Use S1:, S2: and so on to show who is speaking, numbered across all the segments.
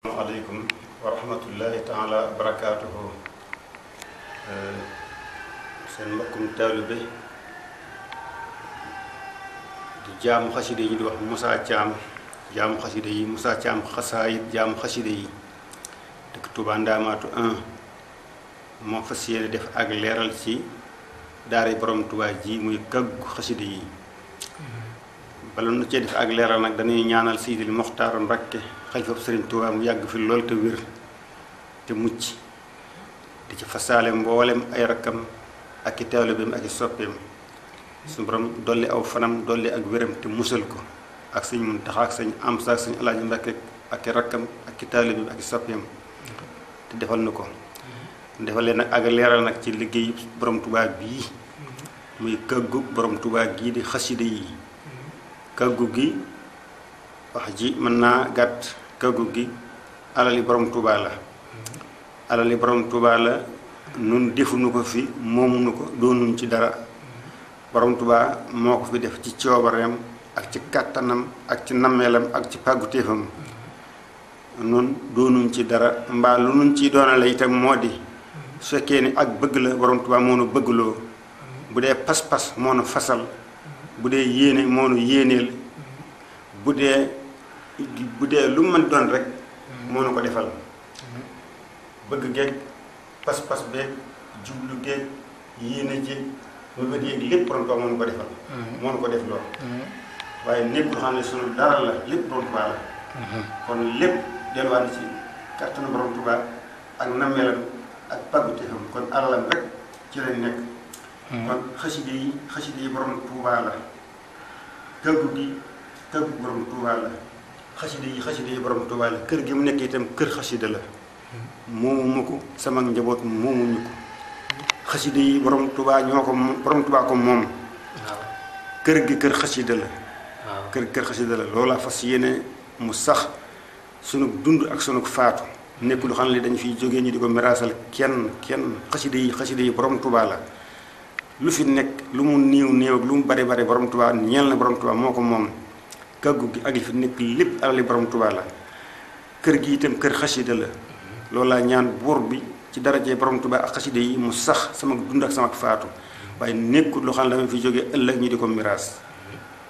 S1: Assalamualaikum warahmatullahi taala wabarakatuh. Seen mbokkum taalibe di jaamu xasida yi di wax Moussa Thiam jaamu xasida yi Moussa Thiam xasaayit jaamu xasida yi dëkk Touba Ndamaatu 1 moo fas yéene def ak leeral ci daara borom Touba ji muy kaggu xasida yi. bala nu cee def ak leeral nag dañuy ñaanal Seydil Mokhtar Mbacké xalifa Sëriñ Touba mu yàgg fi lool te wér te mucc di ci fasaale mboolem ay rakkam ak i taalibeem ak i soppeem suñu borom dolli aw fanam dolli ak wéram te musal ko ak sëñ Muntaxa ak sëñ Amsa ak sëñ Alaaji Mbacké ak i rakkam ak i taalibeem ak i soppeem te defal na ko defal leen nag ak leeral nag ci liggéey borom Touba bii muy kaggu borom Touba gii di xasida yi. kaggu gi wax ji mën naa gàtt kaggu gi alali borom Touba la alali borom Touba la nun defuñu ko fi moomuñu ko doonuñ ci dara borom Touba moo ko fi def ci coobareem ak ci kàttanam ak ci nammeelam ak ci pàggutéefam nun doonuñ ci dara mbaa lu nuñ ciy doonale itam moo di su fekkee ni ak bëgg la borom Touba moo nu bëggloo bu dee pas-pas moo nu fasal bu dee yéene moo nu yéeneel bu dee lu mu mën doon rek moo nu ko defal bëgg geeg pas-pas beeg jublu geeg yéene jeeg mu bët yeeg lépp borom Touba moo nu ko defal moo nu ko def lool waaye népp lu xam ne sunu dara la lépp borom Touba la kon lépp delluwaat na ci kàttanu borom Touba ak nammeelam ak pàggutéefam kon alalam rek ci lañ nekk kon xasida yi borom Touba la kaggu gi kaggu borom Touba la xasida yi borom Touba la kër gi mu nekk itam kër xasida la moomu ma ko sama njaboot moomuñu ko xasida yi borom Touba ñoo ko borom Touba ko moom kër gi kër xasida la kër xasida la loola fas yéene mu sax sunu dund ak sunu faatu nekk lu xam ne dañu fiy jógee ñu di ko miraasal kenn xasida yi borom Touba la lu fi nekk lu mu néew ak lu mu bari borom Touba ñeel na borom Touba moo ko moom kaggu gi ak li fi nekk lépp alali borom Touba la kër gi itam kër xasida la loolu laa ñaan buur bi ci darajee borom Touba ak xasida yi mu sax sama dund ak sama faatu waaye nekkul loo xam ne dama fi jógee ëllëg ñu di ko miraas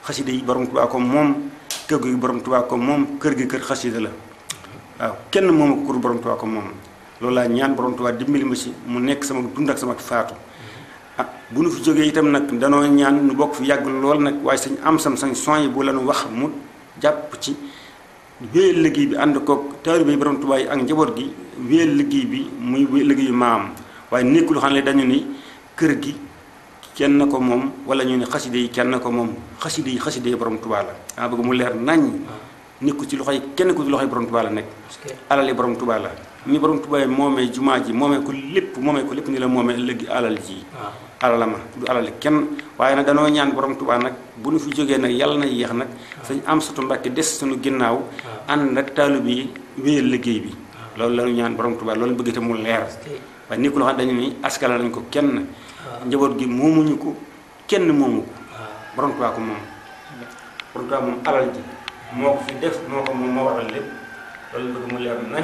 S1: xasida yi borom Touba ko moom kaggu gi borom Touba ko moom kër gi kër xasida la waaw kenn moom ko kur borom Touba ko moom loolu laa ñaan borom Touba dimbali ma ci mu nekk sama dund ak sama faatu bu nu fi jógee itam nag danoo ñaan nu bokk fi yàgg lool nag waaye sañ am sañ son yi bu la nu wax mu jàpp ci wéyal liggéey bi ànd koog taalibe borom Touba yi ak njaboot gi wéyal liggéey bi muy liggéeyu maam waaye nekkul xam ne dañu ni kër gi kenn ko moom wala ñu ne xaside yi kenn ko moom xaside yi borom Touba la maa bëgg mu leer naññ nekku ci loxoy kenn ku ci loxoy borom Touba la nekk alali borom Touba la ni borom Touba moomee jumaa ji moomee ko lépp ni la moomee ëllëgi alal ji alalama du alali kenn waaye nag danoo ñaan borom Touba nag bu nu fi jógee nag yàlla na yéex nag sañ am satu Mbàkke des suñu ginnaaw ànd nag taalibe yi wéyal liggéey bi loolu la ñu ñaan borom Touba loolu bëgg te mu leer waaye ni ko loo xam dañu ni askala nañ ko kenn njaboot gi moomuñu ko kenn moomu ko borom Touba ko moom borom Touba moom alal ji moo ko fi def moo ko moom moo waral lépp loolu bëgg mu leer nañ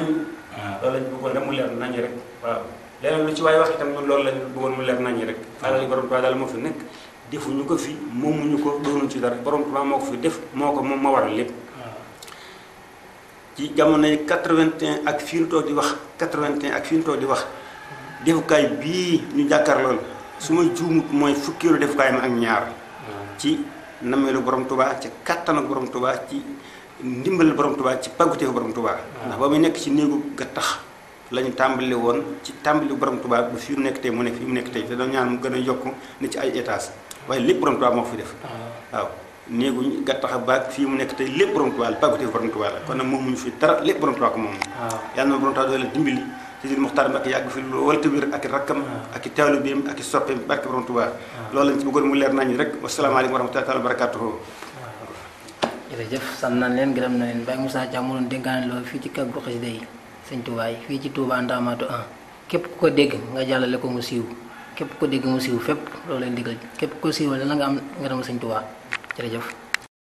S1: loolu lañ bëggoon rek mu leer nañ rek waaw leneen lu ci waaye wax itam loolu lañ bëggoon mu leer nañ rek alal borom Touba daal moo fi nekk defuñu ko fi moomuñu ko doonuñ ci dara borom Touba moo ko fi def moo ko moom moo waral lépp ci jamono yi 81 ak fii nu toog di wax 81 ak fii nu toog di wax defukaay bii ñu jàkkaar lool su ma juumut mooy fukkeelu defukaay ma ak ñaar ci nameelu borom Touba ci kattanu borom Touba ci ndimbal borom Touba ci pàgguteefu borom Touba ndax ba muy nekk ci néegu ga tax lañu tàmbali woon ci tàmbali borom Touba ba fii mu nekk tey mu ne fii mu nekk tey te dañu ñaan mu gën a yokk ne ci ay étage waaye lépp borom Touba moo ko fi def waaw néegu gattax ba fii mu nekk tey lépp borom Touba la pàgguteefu borom Touba la kon nag moom muñu fi dara lépp borom Touba ko moom yàlla na borom Touba doole dimbali Seydil Mokhtar Mbacké yàgg fi lool te wér ak i rakkam ak i taalibeem ak i soppeem barke borom Touba loolu lañ ci bëggoon mu leer nañu rek wasalaamaaleykum wa rahmatullahi taala wa barakatuhu
S2: jërëjëf sant nañ leen gërëm na leen Baye Moussa Thiam mu doon dénkaane loolu fii ci kaggu xasida yi sëñ Touba yi fii ci Touba Ndamatou 1 képp ku ko dégg nga jàllale ko mu siiw képp ku ko dégg mu siiw fépp loolu leen digal képp ku ko siiwal dana nga am ngërëm sëñ Touba jërëjëf